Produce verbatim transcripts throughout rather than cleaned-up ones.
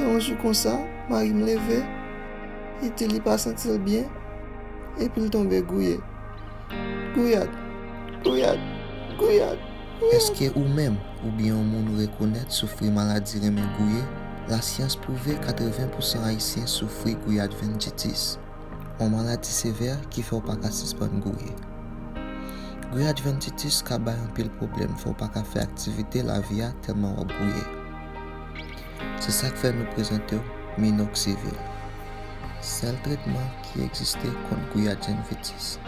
Yon jou konsa, mari m leve, li di li pa santi l byen, epi l tonbe gouye. Gouyad, gouyad, gouyad, gouyad. Èske ou menm oubyen yon moun ou rekonèt soufri maladi renmen gouye? Lasyans pwouve katreven pousan Ayisyen soufri gouyad venditis, yon maladi sevè ki fè w pa ka sispann gouye. Gouyad venditis ka bay anpil pwoblèm, fè w pa ka fè aktivite lavi a tèlman w ap gouye. Se sa k fè nou prezante w minoxidil, sèl tretman ki egziste kont gouyad venditis.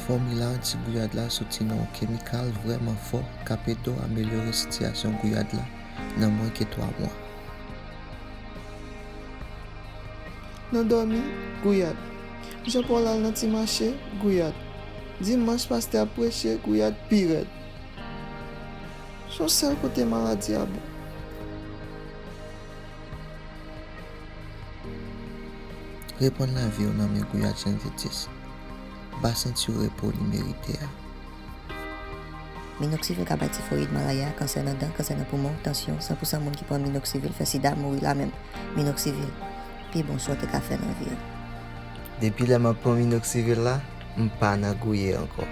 Fòmila anti-gouyad la soti nan yon kemikal vrèman fò k ap ede w amelyore sitiyasyon gouyad la nan mwen ke twa mwa. Nan dòmi, gouyad. Jan Pòl al nan ti mache, gouyad. Dimanch pastè ap preche, gouyad pi rèd. Se yon sèl kote maladi a bon. Reponn lavi w nan men gouyad venditis. Ba senti w repo li merite a. Minoxidil ka bay tifoyid, malaya, kansè nan dan, kansè nan poumon, tansyon. San pou san moun ki pran minoxidil fè sida, mouri lamenm. Minoxidil, pi bon chwa w te ka fè nan vi w. Depi lè m ap pran minoxidil la, m pa nan gouye ankò.